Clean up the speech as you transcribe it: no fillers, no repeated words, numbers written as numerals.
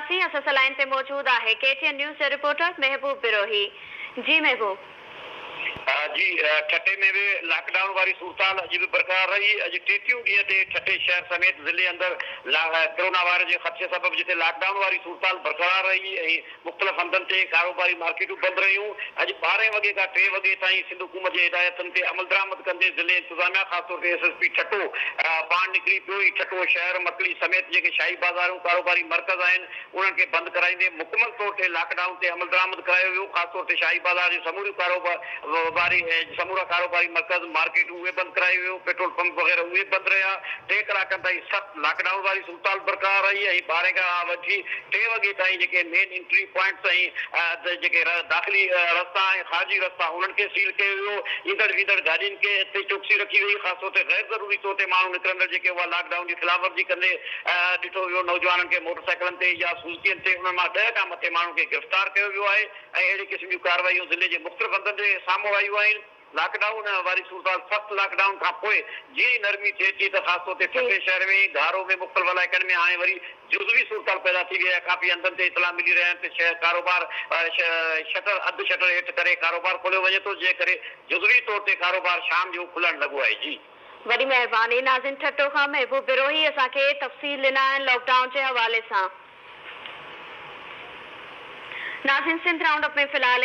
وٺنداسين اسان سان لائين تي موجود آهي ڪي ٽي اين نيوز جو رپورٽر محبوب بروهي جي محبوب. جي ٺٽي ۾ به لاڪ ڊائون واري صورتحال اڄ به برقرار رهي، اڄ ٽيٽيهون ڏينهن تي ٺٽي شهر سميت ضلعي اندر ڪرونا وائرس جي خدشي سبب جتي لاڪ ڊائون واري صورتحال برقرار رهي ۽ مختلف هنڌن تي ڪاروباري مارڪيٽون بند رهيون، اڄ ٻارهين وڳي کان ٽي وڳي تائين سنڌ حڪومت جي هدايتن تي عملدرآمد ڪندي ضلعي انتظاميا خاص طور تي ايس ايس پي ٺٽو پاڻ نڪري پيو هي ٺٽو شهر مڪلي سميت جيڪي شاهي بازارون ڪاروباري مرڪز آهن انهن کي بند ڪرائيندي مڪمل طور تي لاڪ ڊائون تي عملدرآمد ڪرايو ويو خاص طور تي شاهي بازار جون سموريون ڪاروباري سمورا ڪاروباري مرڪز مارڪيٽون اهي بند ڪرايو ويو پيٽرول پمپ وغيره اهي بند رهيا ٽي ڪلاڪن تائين سخت لاڪ ڊائون واري صورتحال برقرار رهي ۽ ٻارهين کان وٺي ٽي وڳي تائين جيڪي مين انٽري پوائنٽس ۽ جيڪي داخلي رستا ۽ خارجي رستا انهن کي سيل ڪيو ويو، ايندڙ ويندڙ گاڏين کي تي چوڪسي رکي وئي، خاص طور تي غير ضروري طور تي ماڻهو نڪرندڙ جيڪي اها لاڪ ڊائون جي خلاف ورزي ڪندي ڏٺو ويو، نوجوانن کي موٽر سائيڪلن تي يا سوزڪين تي انهن مان ڏهه کان مٿي ماڻهن کي گرفتار ڪيو ويو آهي ۽ اهڙي قسم جون ڪارروائيون ضلعي جي مختلف هنڌن تي سامهون آيون آهن. لاڪ ڊائون واري صورتحال سخت لاڪ ڊائون کان پوء جيئن ئي نرمي ٿئي ٿي ته خاص طور تي ٺٽي شهر ۾ گهارو ۾ مختلف علائقن ۾ هاڻي وري جزوي صورتحال پيدا ٿي وئي آهي ڪافي هنڌن تي اطلاع ملي رهيا آهن ته شهر ڪاروبار شٽر اڌ شٽر هيٺ ڪري ڪاروبار کوليو وڃي ٿو جنهن ڪري جزوي طور تي ڪاروبار شام جو کلڻ لڳو آهي جي. وڏي مهرباني ناظرين ٺٽو کان محبوب بروهي اسان کي تفصيل ڏنا آهن لاڪ ڊائون جي حوالي سان ناظرين سنڌ رائونڊ اپ ۾ في الحال.